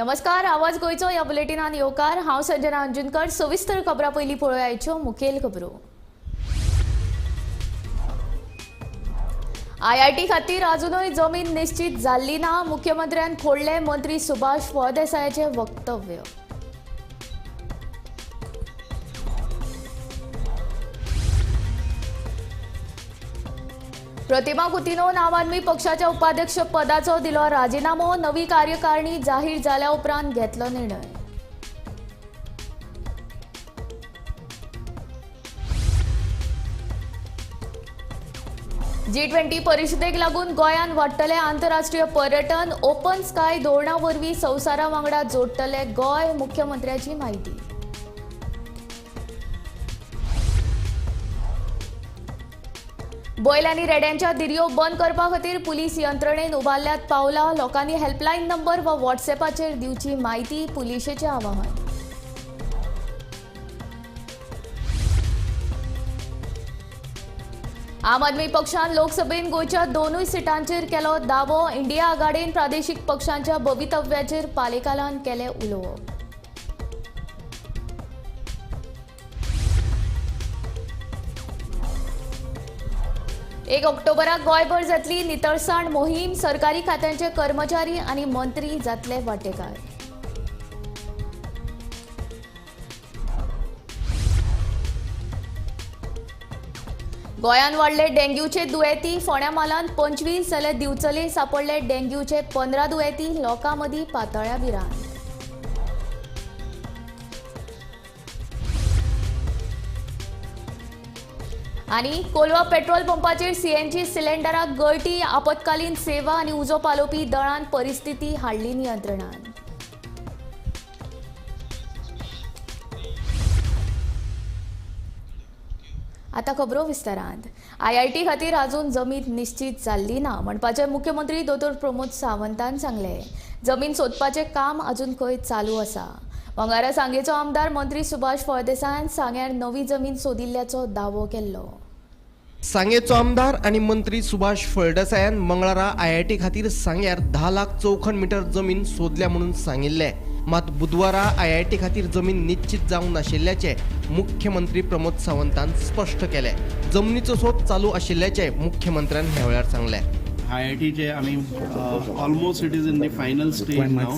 नमस्कार, आवाज गोंयचो ह्या बुलेटिनान येवकार. हांव संजना अंजुनकर. सविस्तर खबरां पयलीं पळोवया मुखेल खबरो. आयआयटी खातीर अजुनूय जमीन निश्चित जाल्ली ना, मुख्यमंत्र्यान फोडले मंत्री सुभाष फळदेसायाचे वक्तव्य. प्रतिमा कुतिन्होन आम आदमी पक्षाच्या उपाध्यक्ष पदाचो दिलो राजीनामो, नवी कार्यकारिणी जाहीर जाल्या उपरांत घेतलो निर्णय. जी20 परिषदेक लागून गोंयांत वाडटलें आंतरराष्ट्रीय पर्यटन, ओपन स्काय धोरणा वरवीं संवसारा वांगडा जोडटले गोंय, मुख्यमंत्र्याची म्हायती. बैल आनी रेड्यांच्या दिरयो बंद करपा खातीर पुलीस यंत्रणेन उबारल्यात पावलां, लोकांनी हेल्पलायन नंबर वा व्हॉट्सएपाचेर दिवची म्हायती, पुलिशेचें आवाहन. आम आदमी पक्षान लोकसभेन गोंयच्या दोनूय सिटांचेर केलो दावो, इंडिया आघाडीन प्रादेशीक पक्षांच्या भवितव्याचेर पालेकालान केलें उलोवप. एक ऑक्टोबराक गोंयभर जातली नितळसाण मोहीम, सरकारी खात्यांचे कर्मचारी आनी मंत्री जातले वांटेकार. गोंयांत वाडले डेंग्यूचे दुयेंती, फोंड्या म्हालांत 25 जाल्यार दिवचले सापडले डेंग्यूचे 15 दुयेंती, लोकां मदीं पातळ्या भिरांत. आनी कोलवा पेट्रोल पंपाचेर सीएनजी सिलिंडराक गळटी, आपत्कालीन सेवा आनी उजो पालोवपी दळान परिस्थिती हाडली नियंत्रणात. आतां खबरो विस्तारांत. आयआयटी खातीर अजून जमीन निश्चित जाल्ली ना म्हणपाचें मुख्यमंत्री दोतोर प्रमोद सावंतान सांगलें. जमीन सोदपाचें काम अजून खंय चालू आसा. मंगळारा सांगेचो आमदार मंत्री सुभाष फळदेसायान सांग्यार नवी जमीन सोदिल्ल्याचो दावो केल्लो. सांगेचो आमदार आनी मंत्री सुभाष फळदेसायान मंगळारा आयआयटी खातीर सांग्यार 10 लाख चौखण मिटर जमीन सोदल्या म्हणून सांगिल्लें. मात बुधवारा आयआयटी खातीर जमीन निश्चित जावंक नाशिल्ल्याचें मुख्यमंत्री प्रमोद सावंतान स्पश्ट केलें. जमनीचो सोद चालू आशिल्ल्याचें मुख्यमंत्र्यान ह्या वेळार सांगलें. आयआयटीचे आमी almost it is in the final stage now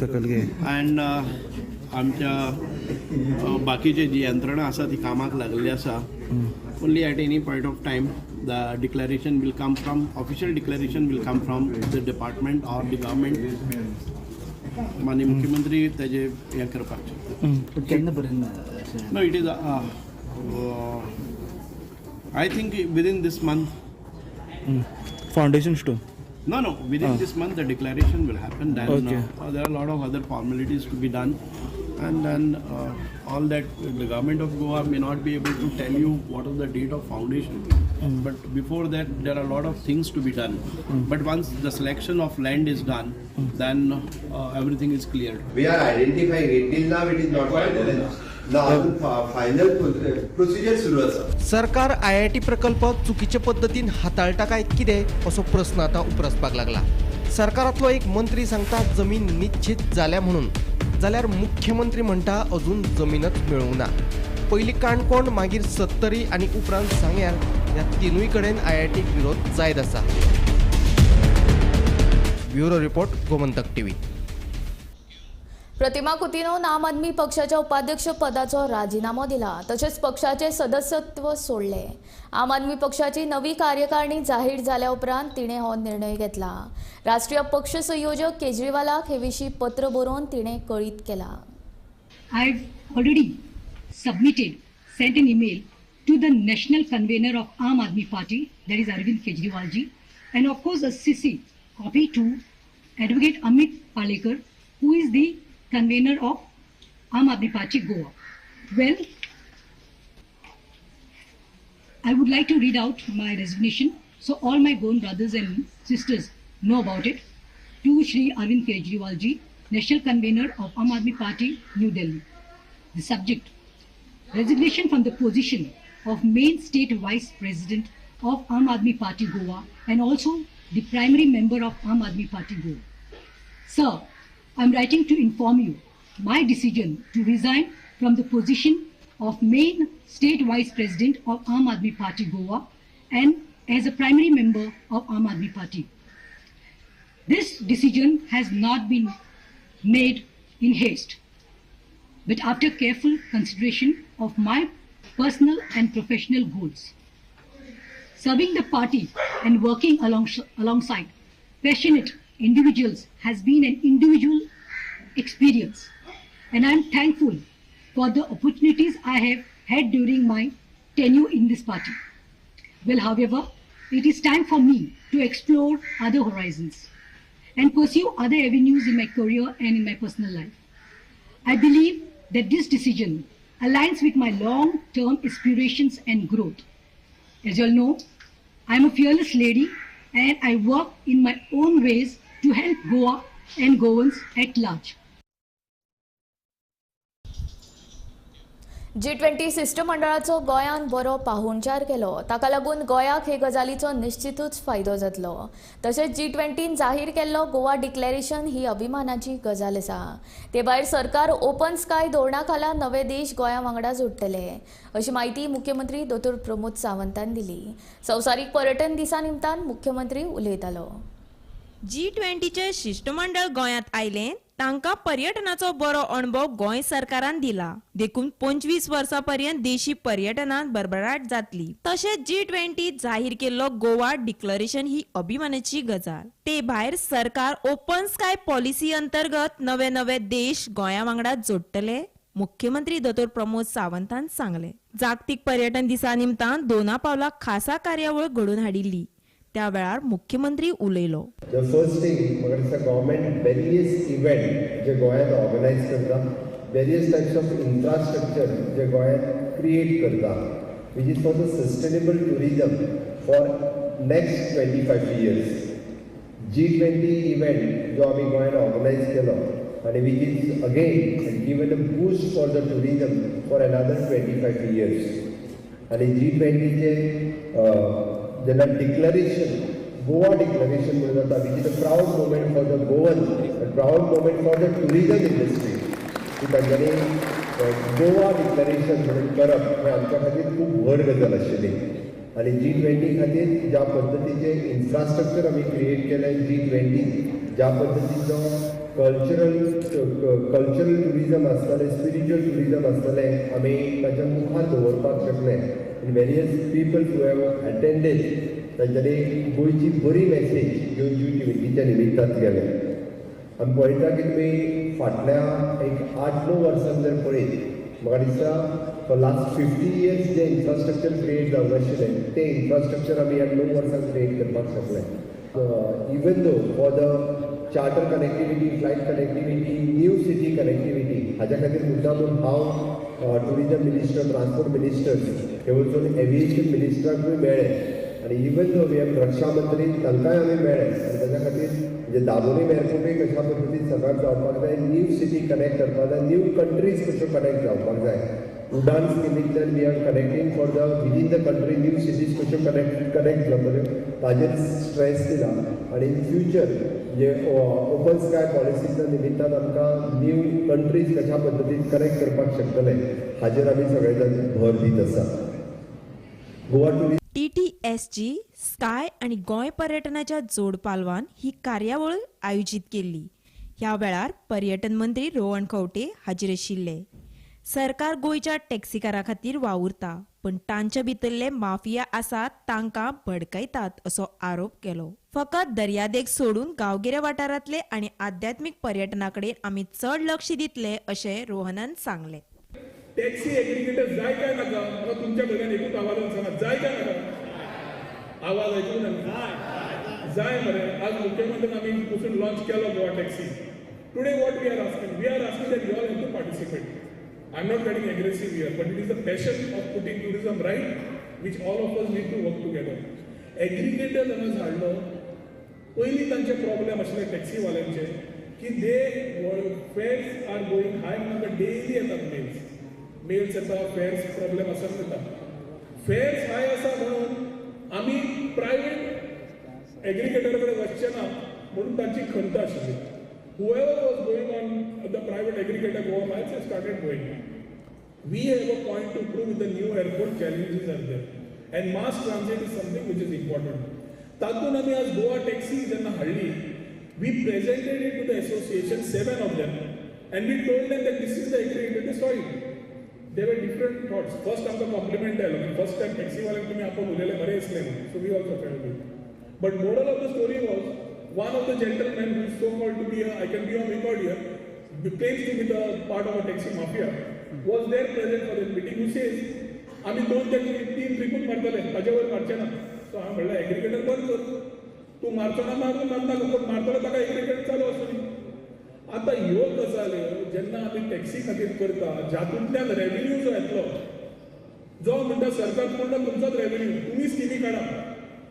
and आमच्या बाकीचे जी यंत्रणा आसा ती कामाक लागलेली आसा. Only at any point of time the declaration will come from, official declaration will come from the department or the government. माननीय मुख्यमंत्री ताजे हें करपाक शकता. केन्ना पर्यंत? No, it is I think within this month. Foundation stone? No, no, within this month the declaration will happen. Then okay. There are a lot of other formalities to be done, and then all that the government of Goa may not be able to tell you what is the date of foundation, but before that there are a lot of things to be done. But once the selection of land is done, then everything is cleared. We are identifying it. Till now it is not final. ना अजून final procedure सुरू आसा. सरकार IIT प्रकल्प चुकीचे पद्दतीन हाताळटा काय कितें असो प्रस्न आतां उप्रासपाक लागला. सरकारांतलो एक मंत्री सांगता जमीन निश्चित जाल्या म्हणून, जाल्यार मुख्यमंत्री म्हणटा अजून जमीनच मेळूंक ना. पयलीं काणकोण, मागीर सत्तरी आनी उपरांत सांग्यार ह्या तिनूय कडेन आयआयटीक विरोध जायत आसा. Bureau report, Gomantak TV. प्रतिमा कुतिन्होन आम आदमी पक्षाच्या उपाध्यक्ष पदाचो राजीनामो दिला, तशेंच पक्षाचे सदस्यत्व सोडले. आम आदमी पक्षाची नवी कार्यकारिणी जाहीर जाल्या उपरांत तिणें हो निर्णय घेतला. राष्ट्रीय पक्ष संयोजक केजरीवालाक हे विशीं पत्र बरोवन तिणें कळीत केला. I have already submitted, sent an email to the national convener of Aam Aadmi Party, that is Arvind Kejriwal ji, and of course a CC copy to Advocate Amit Palekar, who is the convener of Aam Aadmi Party Goa. Well, I would like to read out my resignation so all my Goan brothers and sisters know about it. To Shri Arvind Kejriwal ji, National Convener of Aam Aadmi Party, New Delhi. The subject, resignation from the position of main state vice president of Aam Aadmi Party Goa and also the primary member of Aam Aadmi Party Goa. Sir, I am writing to inform you my decision to resign from the position of main state vice president of Aam Aadmi Party Goa and as a primary member of Aam Aadmi Party. This decision has not been made in haste, but after careful consideration of my personal and professional goals. Serving the party and working alongside passionate individuals has been an individual experience, and I am thankful for the opportunities I have had during my tenure in this party. Well, however, it is time for me to explore other horizons and pursue other avenues in my career and in my personal life. I believe that this decision aligns with my long-term aspirations and growth. As you all know, I am a fearless lady and I work in my own ways to help Goa and Goans at large. G20 शिश्टमंडळाचो गोंयांत बरो पाहुणचार केलो, ताका लागून गोंयाक हे गजालीचो निश्चितूच फायदो जातलो. तशेंच G20 जाहीर केल्लो गोवा डिक्लेरेशन ही अभिमानाची गजाल आसा. ते भायर सरकार ओपन स्काय धोरणा खाला नवे देश गोंया वांगडा जोडटले अशी म्हायती मुख्यमंत्री दोतोर प्रमोद सावंतान दिली. संवसारीक पर्यटन दिसा निमतान मुख्यमंत्री उलयतालो. G20 शिश्टमंडळ गोंयांत आयलें तांकां पर्यटनाचो बरो अणभव गोंय सरकारान दिला, देखून 25 वर्सां पर्यंत देशी पर्यटनात भरभराट जातली. तशेंच G20 जाहीर केल्लो गोवा डिक्लरेशन ही अभिमानाची गजाल. ते भायर सरकार ओपन स्काय पॉलिसी अंतर्गत नवे नवे देश गोंया वांगडा जोडटले, मुख्यमंत्री दोतोर प्रमोद सावंतान सांगले. जागतीक पर्यटन दिसा निमतान दोना पावला खासा कार्यावळ घडोवन हाडिल्ली, त्या वेळार मुख्यमंत्री उलयलो. The first thing म्हाका दिसता गव्हर्मेंट वेरियस इव्हेंट जे गोंयांत ऑर्गनायज करता, वेरियस टायप्स ऑफ इन्फ्रास्ट्रक्चर जे गोंयांत क्रिएट करता, which is for the sustainable tourism for next 25 years. G20 event जो आमी गोंयांत ऑर्गनायज केलो आनी which is again given a boost for the tourism for another 25 years. आनी G20 जेन्ना डिक्लरेशन, गोवा डिक्लरेशन म्हणून जाता, which is a proud moment for the Goan, proud moment for the tourism industry, की तांच्यांनी गोवा डिक्लरेशन म्हणून करप हें आमच्या खातीर खूब व्हड गजाल आशिल्ली. आनी G20 खातीर ज्या पद्दतीचें इन्फ्रास्ट्रक्चर आमी क्रिएट केलें, G20 ज्या पद्दतीचो कल्चरल ट्युरिजम आसतलें, स्पिरिच्युअल ट्युरिजम आसतलें, आमी ताच्या मुखार दवरपाक शकले. And various people who have attended तांच्यांनी गोंयची बरी मॅसेज घेवन G20 निमित्तान गेले. आमी पळयता की तुमी फाटल्या एक 8-9 वर्सां जर पळयत, म्हाका दिसता फॉर लास्ट 50 इयर्स जें इन्फ्रास्ट्रक्चर क्रिएट जावंक नाशिल्लें तें इन्फ्रास्ट्रक्चर आमी ह्या 9 वर्सांक क्रिएट करपाक शकले. Even though for the charter connectivity, flight connectivity, new city connectivity हाज्या खातीर मुद्दामून हांव टुरिजम मिनिस्टर, ट्रान्सपोर्ट मिनिस्टर हे वचून एविएशन मिनिस्टराकूय मेळ्ळे आनी इवन दो we have रक्षा मंत्री तांकांय आमी मेळ्ळे. आनी ताच्या खातीर म्हणजे दाबोलीम एअरपोर्टूय कशा पद्दतीन सरकार जावपाक जाय, न्यू सिटी कनेक्ट करपाक जाय, न्यू कंट्रीज कश्यो कनेक्ट जावपाक जाय. उडान स्किमींतल्यान we are connecting for the within the country new cities कश्यो कनेक्ट जातल्यो ताजेर स्ट्रेस दिला. आनी इन फ्युचर म्हणजे ओपन स्काय पॉलिसीच्या निमित्तान आमकां न्यू कंट्रीज कशा पद्दतीन कनेक्ट करपाक शकतले हाजेर आमी सगळे जाण भर दीत आसा. गोवा टुरिझम TTSG sky आनी गोंय पर्यटनाच्या जोड पालवान ही कार्यावळ आयोजीत केल्ली. ह्या वेळार पर्यटन मंत्री रोहन खंवटे हाजीर आशिल्ले. सरकार गोंयच्या टॅक्सीकारां खातीर वावुरता, पण तांच्या भितरले माफिया आसात तांकां भडकायतात असो आरोप केलो. फकत दर्यादेग सोडून गांवगिऱ्या वाठारांतले आनी आध्यात्मीक पर्यटना कडेन आमी चड लक्ष दितले अशें रोहनान सांगलें. टॅक्सी एग्रीगेटर जाय काय नाका म्हाका तुमच्या कडल्यान एकूच आवाजान सांगा, जाय काय नाका? आवाज आयकून ना जाय मरे. आज मुख्यमंत्र्यान आमी बसून लॉन्च केलो Goa taxi. Today what we are asking, we are asking that you all have to participate. I am not getting aggressive here, but it is the passion of putting tourism right which all of us need to work together. Aggregator हांगा हाडलो, पयलीं तांचे problem आशिल्ले टॅक्सीवाल्यांचे की they fares are going high म्हणून आमकां daily येतात mails, mails येता, फेर्स प्रॉब्लेम आसा येता. फेर्स हाय आसा म्हणून आमी प्रायवेट एग्रीगेटरा कडेन वचचे ना म्हणून तांची खंत आशिल्ली. Whoever was going on the private aggregator Goa Miles has started going. We have a point to prove with the new airport challenges are there. And mass transit is something which is important. तातूंत आमी आज Goa taxi जेन्ना हाडली, we presented it to the association, seven of them, and we told them that this is the aggregator solid. There were different thoughts. First आमकां compliment आयलो की first time टॅक्सीवाल्यांक तुमी आपोवन उलयले, बरें दिसलें म्हणून. So we also felt good. But moral of the story was, one of the gentlemen who is so called to be, I can be on record here, who claims to be the part of a taxi mafia, was there present for that meeting, who says, आमी दोन ते तीन ट्रिपूच मारतले, ताजे वयर मारचे ना. So हांवें म्हणलें, aggregator बंद कर. तूं मारचो ना मारून मारनाका, पूण मारतलो ताका एग्रीगेटर चालू आसूं. आतां ह्यो गजाल्यो जेन्ना आमी टॅक्सी खातीर करता, जातूंतल्यान रेवेन्यू जो येतलो, जो म्हणटा सरकार पूर्ण तुमचोच रेवेन्यू, तुमी स्किमी काडा,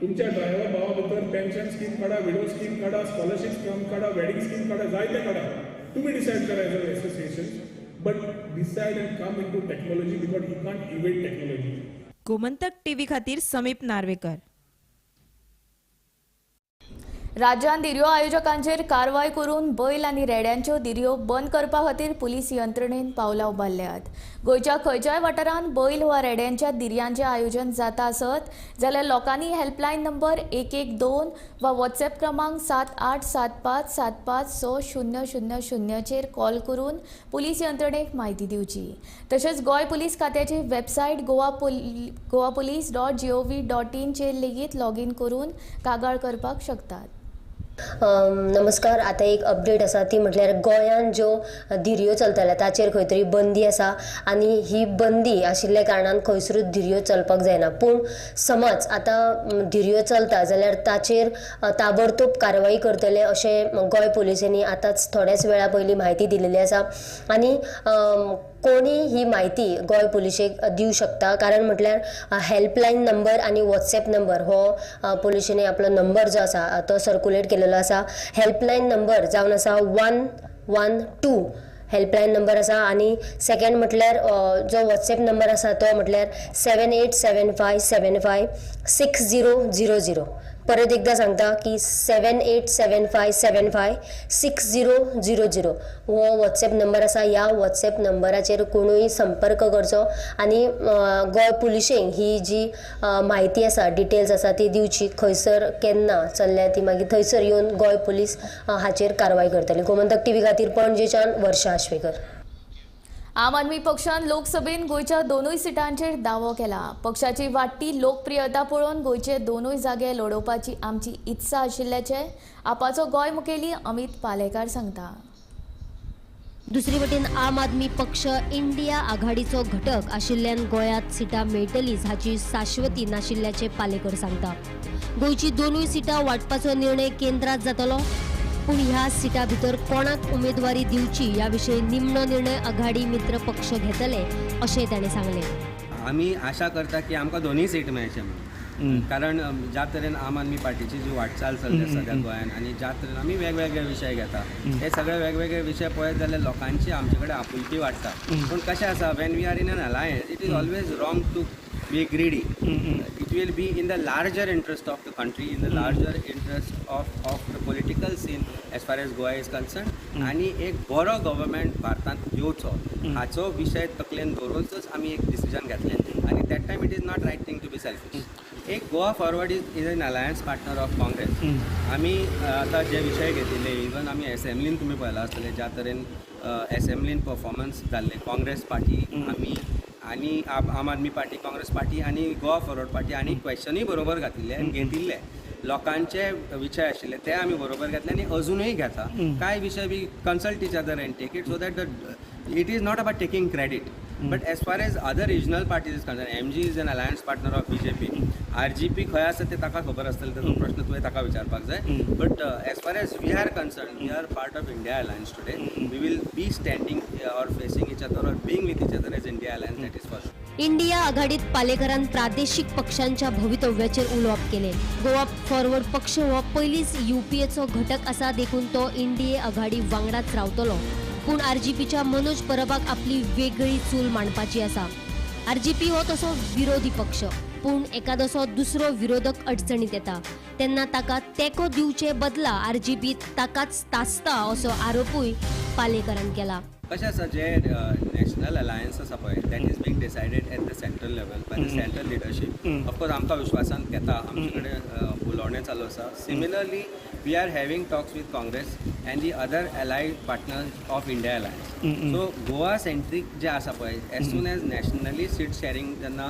तुमच्या ड्रायव्हर भावा भितर पेन्शन स्कीम काडा, विडो स्कीम काडा, स्कॉलरशीप स्कीम काडा, वेडिंग स्कीम काडा, जाय ते काडा, तुमी डिसायड करा as a association, but decide and come in to technology because you can't evade technology. Gomantak TV खातीर समीप नार्वेकर. राज्यांत धिरयो आयोजकांचेर कारवाय करून बैल आनी रेड्यांच्यो धिरयो बंद करपा खातीर पुलीस यंत्रणेन पावलां उबारल्यात. गोंयच्या खंयच्याय वाठारांत बैल वा रेड्यांच्या धिरयांचें आयोजन जाता आसत जाल्यार लोकांनी हेल्पलायन नंबर 112 वा वॉट्सएप क्रमांक 7875756000चेर कॉल करून पुलीस यंत्रणेक म्हायती दिवची. तशेंच गोंय पुलीस खात्याची वेबसायट goapolice.gov.in चेर लेगीत लॉगीन करून कागाळ करपाक शकतात. नमस्कार. आतां एक अपडेट आसा ती म्हटल्यार गोंयांत ज्यो धिरयो चलताले ताचेर खंय तरी बंदी आसा आनी ही बंदी आशिल्ल्या कारणान खंयसरूच धिरयो चलपाक जायना. पूण समज आतां धिरयो चलता जाल्यार ताचेर ताबडतोब कारवाई करतले अशें गोंय पुलिसांनी आतांच थोड्याच वेळा पयलीं म्हायती दिलेली आसा आनी कोणी ही म्हायती गोंय पुलिशेक दिवं शकता, कारण म्हटल्यार हेल्पलायन नंबर आनी वॉट्सएप नंबर हो पुलिशेंनी आपलो नंबर जो आसा तो सर्कुलेट केलेलो आसा. हेल्पलायन नंबर जावन आसा 112 हेल्पलायन नंबर आसा आनी सेकंड म्हटल्यार जो वॉट्सएप नंबर आसा तो म्हटल्यार 7875756000. परत एकदां सांगता की 7875756000 हो वॉट्सएप नंबर आसा. ह्या वॉट्सएप नंबराचेर कोणूय संपर्क करचो आनी गोंय पुलिशेंक ही जी म्हायती आसा, डिटेल्स आसा ती दिवची, खंयसर केन्ना चल्ल्या ती, मागीर थंयसर येवन गोंय पुलीस हाचेर कारवाय करतली. गोमंतक टीव्ही खातीर पणजेच्यान वर्षा आश्वेकर. आम आदमी पक्षान लोकसभेन गोंयच्या दोनूय सिटांचेर दावो केला. पक्षाची वाडटी लोकप्रियता पळोवन गोंयचे दोनूय जागे लडोवपाची आमची इत्सा आशिल्ल्याचें आपाचो गोंय मुखेली अमित पालेकार सांगता. दुसरी वटेन आम आदमी पक्ष इंडिया आघाडीचो घटक आशिल्ल्यान गोंयांत सिटां मेळटलीच हाची शाश्वती नाशिल्ल्याचें पालेकर सांगता. गोंयची दोनूय सिटां वांटपाचो निर्णय केंद्रांत जातलो, पूण ह्या सिटां भितर कोणाक उमेदवारी दिवची ह्या विशीं निमणो निर्णय आघाडी मित्र पक्ष घेतले अशें ताणें सांगलें. आमी आशा करता की आमकां दोनूय सीट मेळचे म्हणून, कारण ज्या तरेन आम आदमी पार्टीची जी वाटचाल चल्ली सद्या गोंयांत आनी ज्या तरेन आमी वेगवेगळे विशय घेता, हे सगळे वेगवेगळे विशय पळयत जाल्यार लोकांची आमचे कडेन आपुलकी वाडटा. पूण कशें आसा, when we are in an alliance it is always wrong to be greedy. It will be in the larger interest of the country, in the larger interest of the political scene as far as Goa is concerned. आनी एक बरो government भारतांत येवचो हाचो विशय तकलेन दवरूनच आमी एक डिसिजन घेतलें आनी that time it is not right thing to be selfish. एक Goa Forward is an alliance partner of Congress. आमी आतां जे विशय घेतिल्ले, इवन आमी एसेंब्लीन तुमी पळयलां आसतलें ज्या तरेन एसेंब्लीन परफॉर्मन्स जाल्लें काँग्रेस पार्टी आमी आनी आम आदमी पार्टी, काँग्रेस पार्टी आनी गोवा फॉरवर्ड पार्टी आनी क्वेश्चनूय बरोबर घातिल्ले आनी घेतिल्ले, लोकांचे विशय आशिल्ले ते आमी बरोबर घेतले आनी अजुनूय घेता. कांय विशय we consult each other and take it, so that it is not about taking credit. But as far as other regional parties is concern, MG is an alliance partner of BJP. RGP खंय आसा ते ताका खबर आसतलें, ताचो प्रश्न तुवें ताका विचारपाक जाय. But as far as we are concern, we are part of India alliance today. We will be standing or facing each other or being with each other as India alliance, that is for sure. India आघाडीत पालेकरान प्रादेशीक पक्षांच्या भवितव्याचेर उलोवप केलें. Goa forward पक्ष हो पयलींच युपीएचो घटक आसा, देखून तो इंडिये आघाडी वांगडाच रावतलो. पूण आरजीपीच्या मनोज परबाक आपली वेगळी चूल मांडपाची आसा. आरजीपी हो तसो विरोधी पक्ष. पूण एकादसो दुसरो विरोधक अडचणीत येता तेन्ना ताका तेंको दिवचे बदला आरजीपी ताकाच तासता असो आरोपूय पालेकरान केला. कशें आसा जे नॅशनल अलायन्स आसा पळय, that is being decided at the central level by the central leadership. Of course आमकां विश्वासान घेता, आमचे कडेन उलोवणें चालू आसा. Similarly we are having talks with Congress and the other allied partners of India Alliance. So Goa centric जे आसा पळय, as soon as nationally seat sharing जेन्ना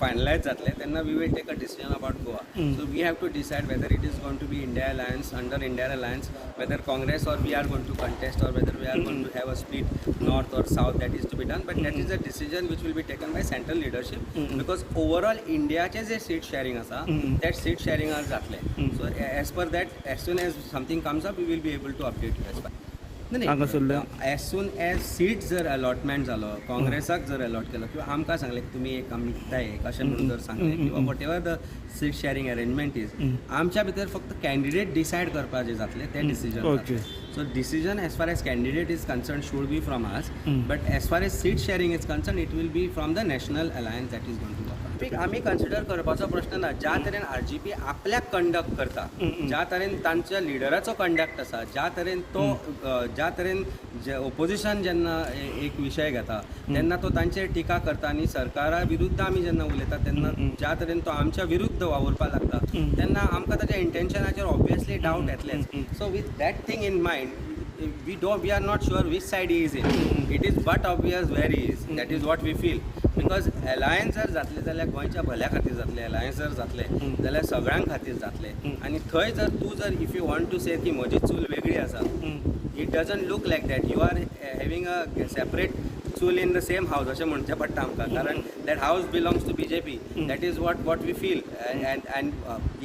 फायनलायज जातलें तेन्ना we will take a decision about Goa. So we have to decide whether it is going to be India Alliance, under India Alliance, whether Congress or we are going to contest or whether we are going to have a split north or south, that is to be done. But that is a decision which will be taken by central leadership, because overall इंडियाचे जे seat sharing आसा that seat sharing आज जातलें. So as per that, as soon as something comes up we will be able to update you. As नाही, as soon as seat जर allotment जालो, काँग्रेसाक जर allot केलो किंवा आमकां सांगलें की तुमी एक आमी दिता एक अशें म्हणून जर सांगलें किंवा whatever the seat sharing arrangement is, आमच्या भितर फक्त कॅन्डिडेट डिसायड करपाचें जातलें तें decision. So decision as far as candidate is concerned should be from us, but as far as seat sharing is concerned it will be from the national alliance that is going to work. आमी consider करपाचो प्रश्न ना. ज्या तरेन RGP आपल्याक conduct करता, ज्या तरेन तांच्या लिडराचो कंडक्ट आसा, ज्या तरेन तो ज्या तरेन ओपोजिशन जेन्ना एक विशय घेता तेन्ना तो तांचेर टिका करता आनी सरकारा विरुद्ध आमी जेन्ना उलयता तेन्ना ज्या तरेन तो आमच्या विरुद्ध वावुरपाक लागता तेन्ना आमकां ताच्या इंटेन्शनाचेर ऑब्वियसली डावट येतलेच. So with that thing in mind, we are not sure which side he is in. It is but obvious where he is. That is what we feel. Because alliance जर जातले जाल्यार गोंयच्या भल्या खातीर जातले, alliance जर जातले जाल्यार सगळ्यां खातीर जातले. आनी थंय जर तूं जर if you want to say की म्हजी चूल वेगळी आसा, it doesn't look like that. You are having a separate चूल in the same house अशें म्हणचें पडटा आमकां, कारण that house belongs to BJP. That is what we feel. And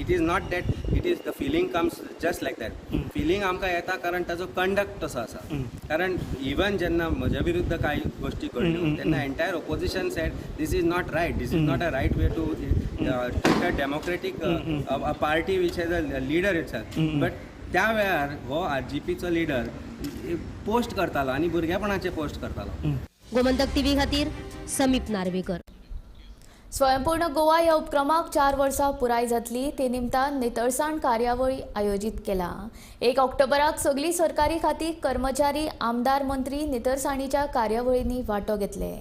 it is not that it is the feeling comes just like that. Feeling आमकां येता कारण ताजो कंडक्ट तसो आसा. कारण इवन जेन्ना म्हज्या विरुद्ध कांय गोश्टी घडल्यो तेन्ना entire opposition said this is not right, this is not a right way to treat a democratic party which has a leader itself. But त्या वेळार हो आरजीपीचो लिडर पोस्ट करतालो आनी भुरगेपणाचे पोस्ट करतालो. गोमंतक टीव्ही खातीर समीप नार्वेकर. स्वयंपूर्ण गोवा ह्या उपक्रमाक 4 वर्सां पुराय जातली ते निमतान नितळसाण कार्यावळी आयोजीत केला. 1 ऑक्टोबराक सगळीं सरकारी खातीं, कर्मचारी, आमदार, मंत्री नितळसाणीच्या कार्यावळींनी वांटो घेतले.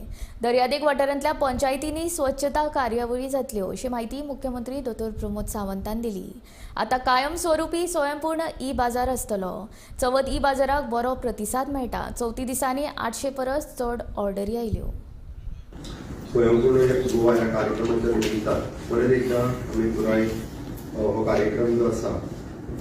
दर्यादेग वाठारांतल्या पंचायतींनी स्वच्छता कार्यावळी जातल्यो अशी म्हायती मुख्यमंत्री दोतोर प्रमोद सावंतान दिली. आतां कायमस्वरूपी स्वयंपूर्ण ई बाजार आसतलो. चवथ ई बाजाराक बरो प्रतिसाद मेळटा. चवथी दिसांनी 800 परस चड ऑर्डरी आयल्यो. स्वयंपूर्ण गोवा ह्या कार्यक्रमाच्या निमित्तान परत एकदा आमी पुराय हो कार्यक्रम जो आसा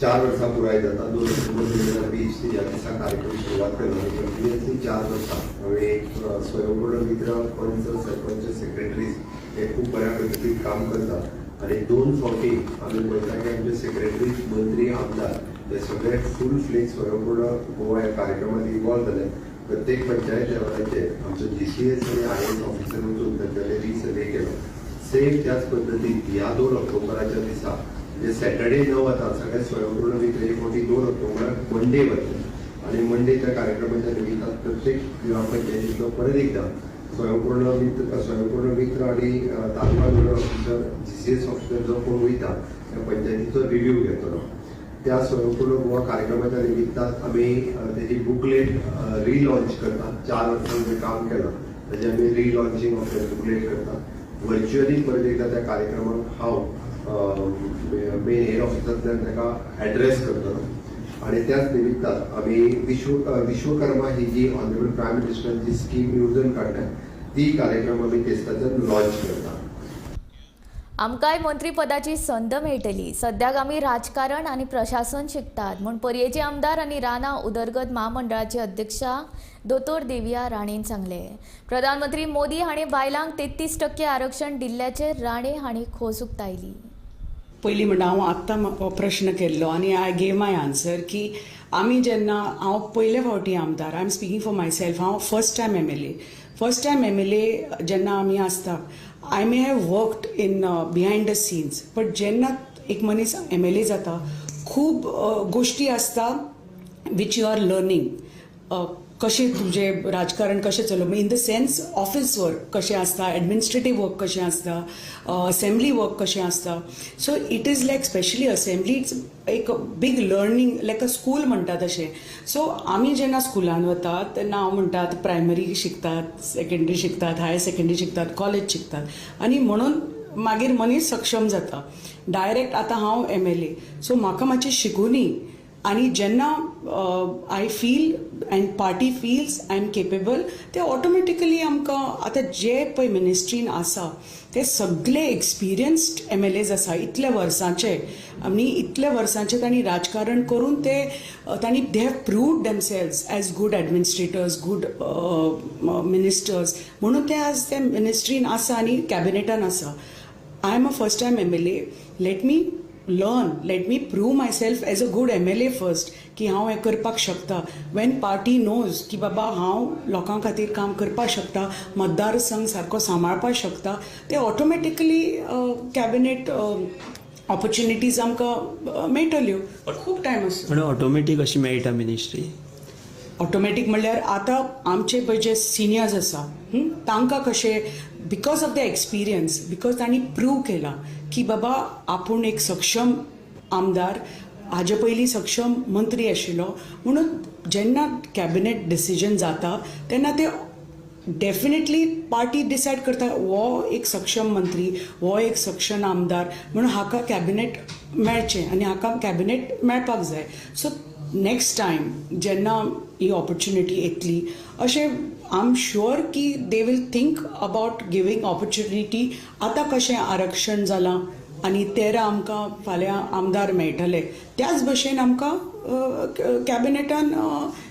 4 वर्सां पुराय जाता. 2 ऑक्टोबर 2020 ह्या दिसा कार्यक्रम सुरवात केलो आनी कंटिन्युअसली 4 वर्सां हांवें स्वयंपूर्ण मित्र, पंच, सरपंच, सेक्रेटरीज हे खूब बऱ्या पद्दतीन काम करतात आनी 2 फावटी आमी पळयता की आमचे सेक्रेटरीज, मंत्री, आमदार हे सगळे फूल फ्लेज स्वयंपूर्ण गोवा ह्या कार्यक्रमात इन्वॉल्व जाले. प्रत्येक पंचायत लेवलाचेर आमचो GCS आनी IAS officer वचून तांच्यांनी रिसर्वे केलो. सेम त्याच पद्दतीन ह्या 2 ऑक्टोबराच्या दिसा म्हणजे सॅटर्डे न वता सगळे स्वयंपूर्ण मित्र एक फावटी 2 ऑक्टोबराक मंडे वतले आनी मंडे त्या कार्यक्रमाच्या निमित्तान प्रत्येक ग्रामपंचायतींतलो परत एकदा स्वयंपूर्ण मित्र आनी taluka nodal officer, GCS officer जो कोण वयता त्या पंचायतीचो रिव्यू घेतलो. त्या स्वयंपूर्ण गोवा कार्यक्रमाच्या निमित्तान आमी तेजी बुकलेट रिलॉन्च करतात. 4 वर्सां जें काम केलां ताजें आमी रिलॉन्चिंग ऑफ the booklet करतात. व्हर्च्युअली परत एकदा त्या कार्यक्रमाक हांव मेन हेड ऑफिसांतल्यान ताका एड्रेस करतलो आनी त्याच निमित्तान आमी विश्वकर्मा ही जी ऑनरेबल प्रायम मिनिस्टरांची स्कीम येवजण काडल्या ती कार्यक्रम आमी तेस्ताच्यान लॉन्च करता. आमकांय मंत्रीपदाची संद मेळटली. सद्याक आमी राजकारण आनी प्रशासन शिकतात म्हूण पर्येचे आमदार आनी रानां उदरगत म्हामंडळाचे अध्यक्षा दोतोर देविया राणेन सांगलें. प्रधानमंत्री मोदी हांणी बायलांक 33% आरक्षण दिल्ल्याचेर राणे हांणी खोस उक्तायली. पयलीं म्हणटा हांव आत्तां हो प्रश्न केल्लो आनी I gave my answer की आमी जेन्ना हांव पयले फावटी आमदार, I am speaking for myself, हांव first time MLA, first time MLA जेन्ना आमी आसता, I may have worked in behind the scenes, but जेन्ना एक मनीस MLA जाता खूब गोश्टी आसता which you are learning. कशें तुजें राजकारण कशें चलोवप, in the sense office work कशें आसता, एडमिनिस्ट्रेटीव वर्क कशें आसता, असेंब्ली वर्क कशें आसता. So it is like specially assembly it's एक big learning like a school म्हणटा तशें. सो आमी जेन्ना स्कुलान वतात तेन्ना हांव म्हणटात प्रायमरी शिकतात, सेकेंडरी शिकतात, हायर सेकेंडरी शिकतात, कॉलेज शिकतात आनी म्हणून मागीर मनीस सक्षम जाता. डायरेक्ट आतां हांव MLA, सो म्हाका मातशें शिकुनी आनी जेन्ना I feel and party feels I am capable, ते ऑटोमॅटिकली आमकां आतां जे पळय मिनिस्ट्रीन आसा ते सगळे एक्सपिरियन्स्ड MLAs आसा इतल्या वर्सांचे, आनी इतल्या वर्सांचे तांणी राजकारण करून ते तांणी they have proved themselves as good administrators, good ministers, म्हणून ते आज ते मिनिस्ट्रीन आसा आनी कॅबिनेटान आसा. I am a first time MLA, let me learn, let me prove myself as a good MLA first की हांव हें करपाक शकता. When party knows की बाबा हांव लोकां खातीर काम करपाक शकता, मतदारसंघ सारको सांबाळपाक शकता, ते ऑटोमॅटिकली कॅबिनेट ऑपॉर्च्युनिटीज आमकां मेळटल्यो. खूब टायम आसा. म्हणून ऑटोमॅटीक अशी मेळटा मिनिस्ट्री? ऑटोमॅटीक म्हणल्यार आतां आमचे पळय जे सिनियर्स आसा तांकां कशें because of the experience, because तांणी प्रूव केलां की बाबा आपूण एक सक्षम आमदार, हाजे पयलीं सक्षम मंत्री आशिल्लो, म्हणून जेन्ना कॅबिनेट डिसिजन जाता तेन्ना ते डेफिनेटली पार्टी डिसायड करता हो एक सक्षम मंत्री, हो एक सक्षम आमदार, म्हणून हाका कॅबिनेट मेळचें आनी हाका कॅबिनेट मेळपाक जाय. सो नेक्स्ट टायम जेन्ना ही ऑपॉर्च्युनिटी येतली अशें I am sure की they will think about giving opportunity. आतां कशें आरक्षण जालां आनी 13 आमकां फाल्यां आमदार मेळटले, त्याच भशेन आमकां कॅबिनेटान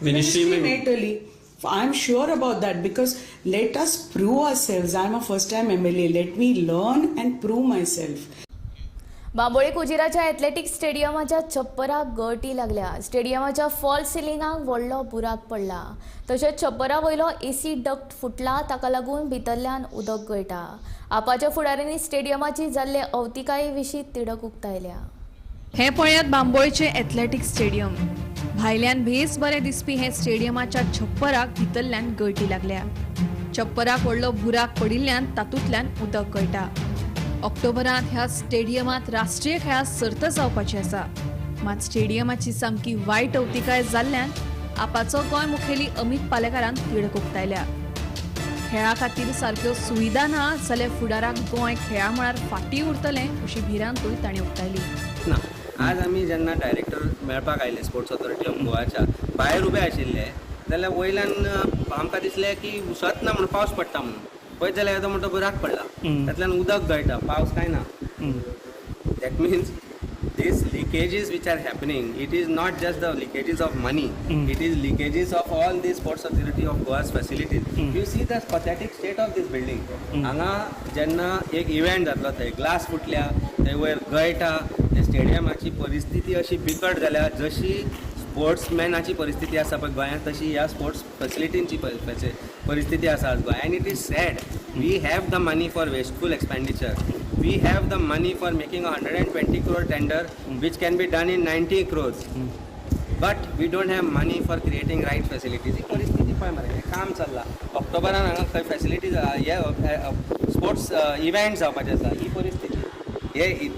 मिनिस्ट्री मेळटली. I am sure about that because let us prove ourselves. I am a first time MLA, let me learn and prove myself. Bambolim कुजिराच्या एथलेटिक स्टेडियमाच्या छप्पराक गळटी लागल्या. स्टेडियमाच्या फॉल सिलिंगाक व्हडलो बुराक पडला, तशेंच छप्परा वयलो एसी डक्ट फुटला, ताका लागून भितरल्यान उदक गळटा. आपाच्या फुडाऱ्यांनी स्टेडियमाची जाल्ले अवतिकाये विशीं तिडक उक्तायल्या. हें पळयात बांबोळचें एथलेटिक स्टेडियम. भायल्यान भेस बरें दिसपी हें स्टेडियमाच्या छप्पराक भितरल्यान गळटी लागल्या. छप्पराक व्हडलो बुराक पडिल्ल्यान तातूंतल्यान उदक गळटा. ऑक्टोबरांत ह्या स्टेडियमांत राष्ट्रीय खेळां सर्त जावपाची आसा, मात स्टेडियमाची सामकी वायट अवतिकाय जाल्ल्यान आपाचो गोंय मुखेली अमित पालेकारान तिडक उक्तायल्या. खेळा खातीर सारक्यो सुविधा ना जाल्यार फुडाराक गोंय खेळा मळार फाटीं उरतलें अशी भिरांतूय तांणी उक्तायली. ना, आज आमी जेन्ना डायरेक्टर मेळपाक आयले स्पोर्ट्स ऑथॉरिटी ऑफ गोवाच्या, भायर उबे आशिल्ले जाल्यार वयल्यान आमकां दिसलें की सत ना म्हणून पावस पडटा म्हणून, पळयत जाल्यार येदो मोठो बुराक पडला, तातूंतल्यान उदक गळटा, पावस कांय ना. That means these leakages which are happening, it is not just the leakages of money, it is leakages of all the Sports Authority of Goa's facilities. You see the pathetic state of this building. हांगा जेन्ना एक event जातलो थंय glass फुटल्या, थंय वयर गळटा, त्या स्टेडियमाची परिस्थिती अशी बिकट जाल्या, जशी स्पोर्ट्समॅनाची परिस्थिती आसा पळय गोंयांत तशी ह्या स्पोर्ट्स फॅसिलिटींची परिस्थिती आसा आज Goa. And it is sad, we have the money for wasteful expenditure, we have the money for making 120 crore tender which can be done in 90 crores, but we don't have money for creating right facilities. ही परिस्थिती पळय मरे, हें काम चल्लां. ऑक्टोबरान हांगा खंय facilities हे sports event जावपाचे आसा, ही परिस्थिती हे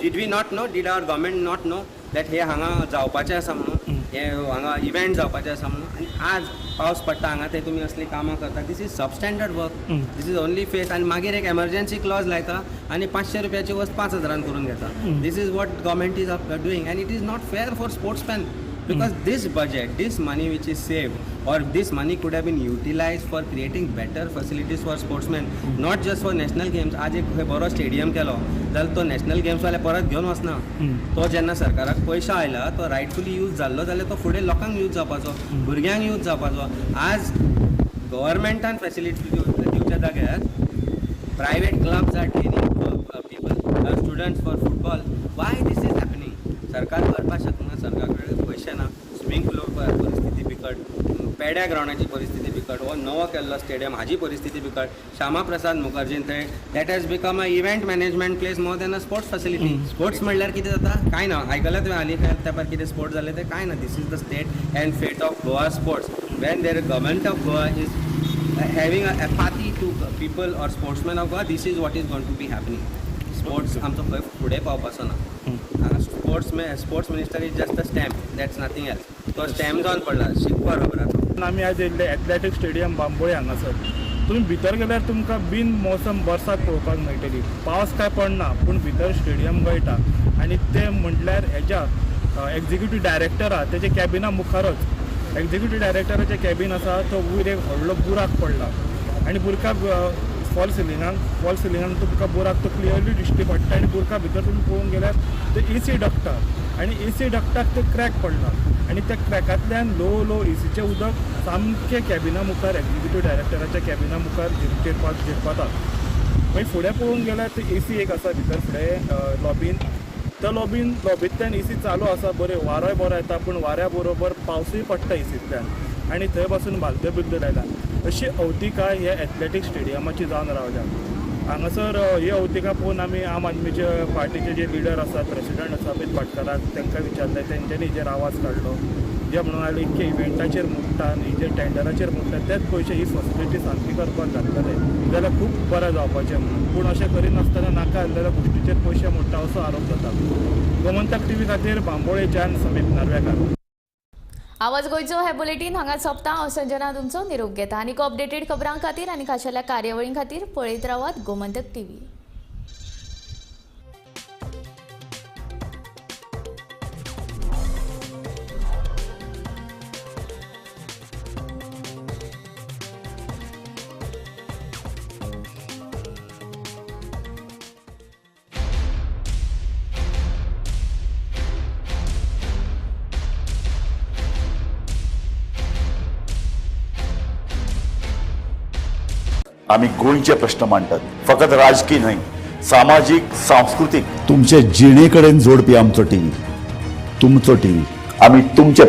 did we not know, did our government not know that हे हांगा जावपाचें आसा म्हणून, हे हांगा इव्हेंट जावपाचें आसा म्हणून, आनी आज पावस पडटा हांगा ते तुमी असलीं कामां करता. This is substandard work, this is only face. आनी मागीर एक एमर्जन्सी क्लॉज लायता आनी 500 रुपयाची वस्त 5,000 करून घेता. This is what government is doing and it is not fair for sportsman, because this budget, this money which is saved, or this money could have been utilized for creating better facilities for sportsmen, not just for national games. आज एक बरो stadium केलो जाल्यार तो national games वाले परत घेवन वचना. तो जेन्ना सरकाराक पयशो आयला तो रायटफुली यूज जाल्लो जाल्यार तो फुडें लोकांक यूज जावपाचो, भुरग्यांक यूज जावपाचो. आज गव्हर्मेंटान फॅसिलिटी दिवच्या जाग्यार private clubs are training people, students for football. Why this is happening? सरकार करपाक शकना, सरकार कडेन पयशे ना, स्विमींग पुला परिस्थिती बिकट. बिकट, पेड्या ग्रावंडाची परिस्थिती बिकट, हो नवो केल्लो स्टेडियम हाजी परिस्थिती बिकट. श्यामा प्रसाद मुखर्जीन थंय that has become a event management place more than a sports facility. Sports म्हणल्यार कितें जाता कांय ना. आयकलां तुवें हालीं काय तेंपार कितें स्पोर्ट्स जालें तें कांय ना. This is the state and fate of Goa sports when there government of Goa is having a apathy to people or sportsmen of Goa. This is what is going to be happening. Sports आमचो खंय फुडें पावपाचो ना. हांगा sports minister is just a stamp, that's nothing else. तो stamp जावन पडला, शिकपा बरोबर आतां. आमी आयज येयल्ले एथलेटीक स्टेडियम बांबोळे हांगासर. तुमी भितर गेल्यार तुमकां बिन मोसम बरसात पळोवपाक मेळटली. पावस काय पडना पूण भितर स्टेडियम गळटा आनी तें म्हटल्यार हेज्या एक्झिक्युटीव डायरेक्टर आहा तेच्या कॅबिना मुखारच एक्झिक्युटीव डायरेक्टराचें कॅबीन आसा, तो वयर एक व्हडलो बुराक पडला आनी बुरका फॉल सिलिंगाक तुमकां बुराक तो क्लियरली दिश्टी पडटा आनी बुरका भितर तुमी पळोवंक गेल्यार ते एसी डक्टा आनी एसी डक्टाक ते क्रॅक पडला आनी त्या क्रॅकांतल्यान लो लो एसीचें उदक सामकें कॅबिना मुखार एक्झिक्युटीव डायरेक्टराच्या कॅबिना मुखार झिरपाता. मागीर फुडें पळोवंक गेल्यार ते एसी एक आसा भितर फुडें लॉबीन, त्या लॉबींतल्यान एसी चालू आसा, बरें वारोय बरो येता पूण वाऱ्या बरोबर पावसूय पडटा एसींतल्यान आनी थंय पासून बालद्यो बिलद्यो लायला. अशी अवतिकाय ह्या एथलेटीक स्टेडियमाची जावन रावल्या. हांगासर ही अवतिका पळोवन आमी आम आदमीचे पार्टीचे जे लिडर आसात, प्रेसिडंट आसा अमित भाटकाराक, तांकां विचारलें, तेंच्यांनी हेजेर आवाज काडलो. जे म्हणून आयले इतके इव्हेंटाचेर मोडटा आनी जे टेंडराचेर मोडटा तेच पयशे ही फॅसिलिटी सारकी करपाक घातलेले जाल्यार खूब बरें जावपाचें म्हणून. पूण अशें करिनासतना नाका आसलेल्या गोश्टीचेर पयशे मोडटा असो आरोप जाता. गोमंतक टीव्ही खातीर बांबोळेच्यान समीप नार्वेकार. आवाज गोंयचो हे बुलेटीन हांगा सोंपता. हांव संजना तुमचो निरोप घेता. आनीक अपडेटेड खबरां खातीर आनी खाशेल्या कार्यावळीं खातीर पळयत रावात गोमंतक टीव्ही. आमी गोंयचे प्रश्न मांडटात, फकत राजकीय न्हय, सामाजीक, सांस्कृतीक, तुमचे जिणे कडेन जोडपी आमचो टीव्ही, तुमचो टीव्ही, आमी तुमचे